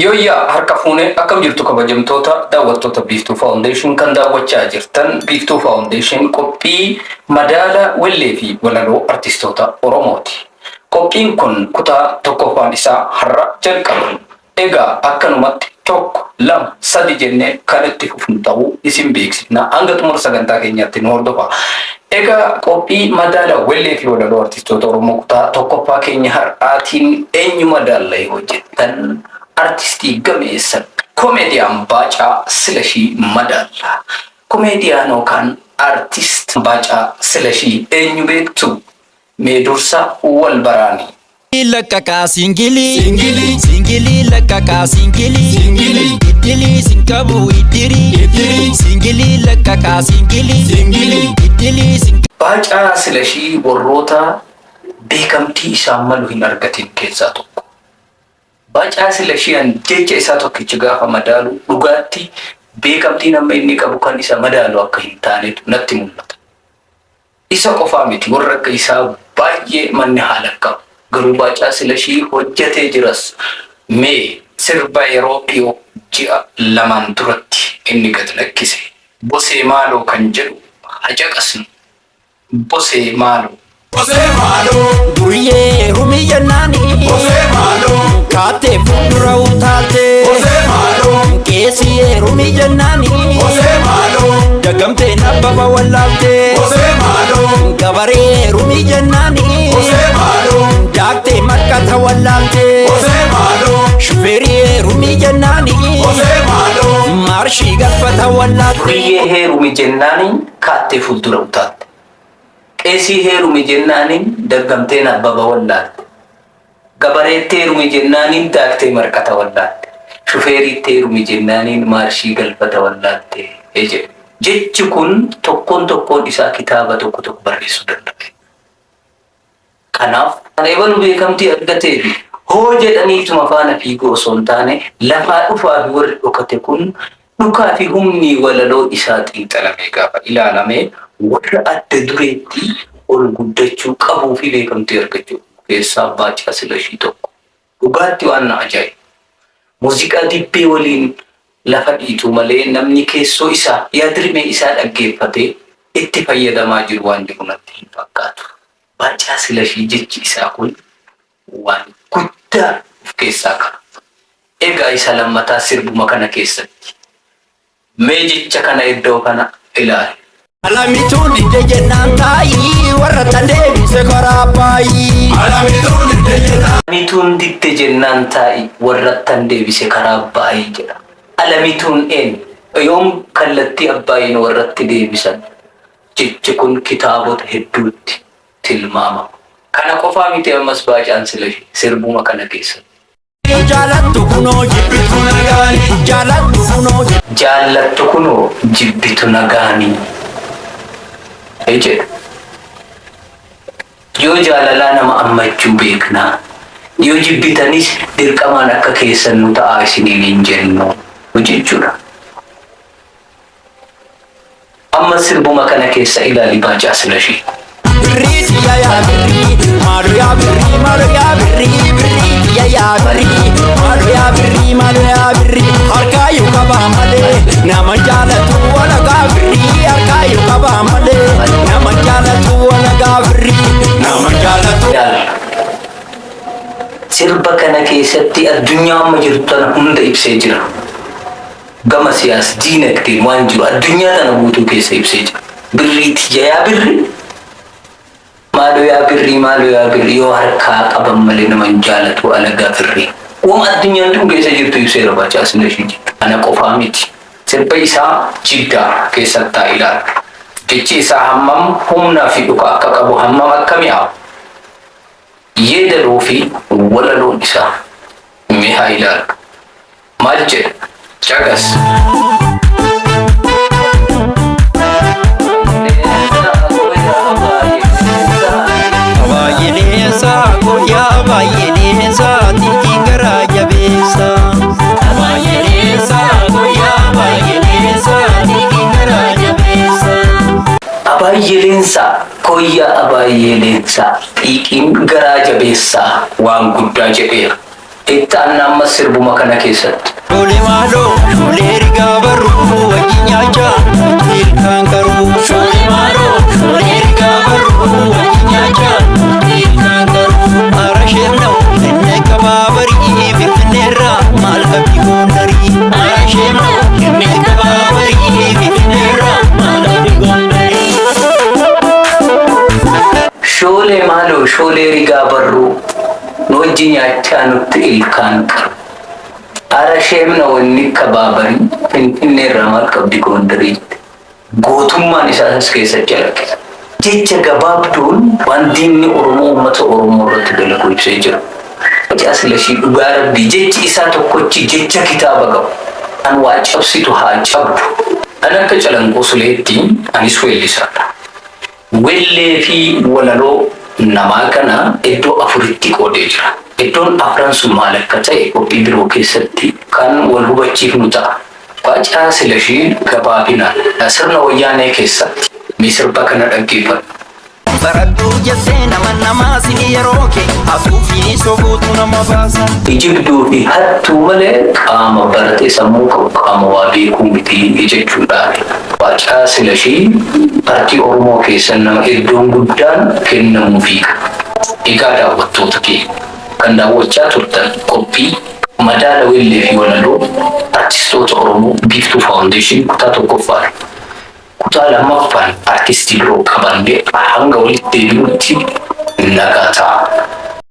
Yooyyaa harka fuunee akkam jirtu kabajamtoota daawwattoota Biiftuu Foundation kan daawwachaa jirtan Biiftuu Foundation qophii madaala wellee fi walaloo artistoota Oromooti. Qophiin kun kutaa tokkoffaan isaa har'a jalqaba. Egaa akkanumatti tokko, lama, sadi jennee kan itti fufnu ta'uu isin beeksifna. Hanga xumura sagantaa keenyaatti nu hordofaa. Egaa qophii madaala wellee fi walaloo artistoota Oromoo kutaa tokkoffaa keenya har'aatiin eenyu madaalla yoo jettan artistii gameessa komeediyaan Baacaa Silashii madaalla. Komeediyaan yookaan artist Baacaa Silashii eenyu beektu? Mee dursa wal baraani. Lakkaqaa singilii singilii singilii lakkaqaa singilii singilii iddilii sinqabu iddirii iddirii singilii lakkaqaa singilii singilii iddilii sin Baacaa Silashii warroota beekamtii isaan malu hin argatin keessaa tokko. Baacaa Silashii an jecha isaa tokkicha gaafa madaalu dhugaatti beekamtiin amma inni qabu kan isa madaalu akka hin taanetu natti mul'ata. Isa qofaa miti warra akka isaa baay'ee manni haa lakkaa'u. Garuu Baacaa Silashii hojjetee jiras. Mee sirba yeroo dhiyoo ji'a lamaan duratti inni gad lakkise Bosee Maaloo kan jedhu ha caqasnu. Bosee Maaloo. Bosee maaloo. Duriyyee rumii jennaani. Bosee maaloo. Kaattee fuuldura utaaltee. Bosee maaloo. Qeesii rumii jennaani. Bosee maaloo. Dagamtee nabbaba wallaaltee. Bosee maaloo. Gabaree rumii jennaani. Bosee maaloo. Daaktee marqata wallaaltee. Bosee maaloo. Shufeerii rumii jennaani. Bosee maaloo. Maarshii galfata wallaaltee. Duriyyee heerumi jennaani kaattee fuuldura utaalte. Qeesii heerumi jennaaniin daggamteen abbaba wallaalte. Gabareetti heerumi jennaaniin daaktee marqata wallaalte. Shufeeriitti heerumi jennaaniin maarshii galfata wallaalte jedhe. Jechi kun tokkoon tokkoon isaa kitaaba tokko tokko barreessuu danda'a. Kanaaf, kan ebalu beekamtii argatee fi hoo jedhaniituma faana fiiguu osoo hin taane lafaa dhufaa fi warri dhokate kun dhukaa fi humni walaloo isaa xiinxalamee gaafa ilaalame warra adda dureetti ol guddachuu qabuu fi beekamtii argachuu qabu keessaa Baacaa Silashii tokko. Dhugaatti waan na ajaa'ibu. Muuziqaa dibbee waliin lafa dhiituu malee namni keessoo isaa, yaadrimee isaa dhaggeeffatee itti fayyadamaa jiru waan jiru natti hin fakkaatu. Baacaa Silashii jechi isaa kun waan guddaa of keessaa qaba. Egaa isa lammataa sirbuma kana keessatti. Mee jecha kana iddoo kana ilaali. Alamituun didde jennaan taa'ii warra tan deebise karaa baay'ii. Alamituun didde jennaan. Alamituun didde jennaan taa'i warrattan deebise karaa baay'ii jedha. Alamituun eenyu? Yoom kallattii Abbaayiin warratti deebisan? Jechi kun kitaabota hedduutti tilmaamama. Kana qofaa miti ammas Baacaan Silashii sirbuma kana keessatti. Jaalattu kunoo jibbitu nagaani. Jaalattu kunoo. Jaallattu kunoo jibbitu nagaani. Jedha. Yoo jaalalaa nama ammachuu beeknaa. Yoo jibbitanis dirqamaan akka keessan nu ta'aa isiniin hin jennu jechuudha. Amma sirbuma kana keessa ilaali Baacaa Silashii. Birrii tiyya yaa birrii maaloo yaa birrii maaloo yaa birrii birrii tiyya yaa birrii maaloo yaa birrii maaloo yaa birrii harkaayyuu qabaa malee nama jaalatu walagaa birrii harkaayyuu qabaa malee nama jaalatu walagaa birrii nama jaalatu. Ilaali. Sirba kana keessatti addunyaa amma jirtu tana hunda ibsee jira. Gama siyaas diinagdeen waan jiru addunyaa tana guutuu keessa ibsee jira. Birrii tiyya yaa birrii maaloo yaa birrii maaloo yaa birrii yoo harkaa qaban malee nama hin jaalatu alagaa birrii. Wama addunyaan tun keessa jirtu ibseera Baacaa Silashii jechuudha. Kana qofaa miti. Sirba isaa Jiddaa keessatti haa ilaallu. Jechi isaa hammam humna fi dhuka akka qabu hammam akka mi'aawu. Yeedaloo fi walaloon isaa mee haa ilaallu. Maal jedha? Caqas. Baay'ee guyyaa baay'ee xixiin garaa jabeessa. Baay'ee guyyaa baay'ee xixiin garaa jabeessa. Abaayyee leensaa koyyaa abaayyee leensaa xiiqiin garaa jabeessaa waan guddaa jedheera. Itti aanna ammas sirbuma kana keessatti. Shoolee maaloo shoolee rigaa barruu wajjin nyaachaa nutti ilkaan qaruu. Shoolee maaloo shoolee rigaa barruu wajjin nyaachaa nutti ilkaan qaruu. Ara sheemna'u inni qabaabarii finfinneerraa maal qabdi goondarii. Ara sheemna'u inni qabaabarii finfinneerraa maal qabdi goondarii. Shoolee maaloo shoolee rigaa barruu nu wajji nyaachaa nutti ilkaan qaru. Ara sheemna wanni kabaabarii finfinneerraa maal qabdi goondariitti. Gootummaan isaas as keessatti calaqqisa. Jecha gabaabduun waan diinni Oromoo uummata Oromoo irratti dalagu ibsee jira. Baacaa Silashii dhugaa rabbii jechi isaa tokkochi jecha kitaaba qabu. An waa cabsitu haa cabdu. An akka Calanqoo Suleetti anis weellisaadha. Wellee fi walaloo namaa kana iddoo afuritti qoodee jira. Iddoon afran sun maal akka ta'e qophii biroo keessatti kan wal hubachiifnu ta'a. Baacaa Silashii gabaabinaan sirna wayyaanee keessatti mee sirba kana dhaggeeffadhu. Baradhuu jettee nama namaa sini yeroo kee hatuu fi sobuutu nama baasa. Kijibduu fi hattuu malee qaama baratee sammuu qabu qaama waa beekuu miti jechuudhaan. Baacaa Silashii artii Oromoo keessa nama iddoon guddaan kennamuufii qaba. Egaa daawwattoota keenya kan daawwachaa turtan qophii madaala wellee fi walaloo artistoota Oromoo Biiftuu Foundation kutaa tokkoffaadha. Kutaa lammaffaan artistii biroo qabannee hanga walitti deebinutti nagaa ta'aa.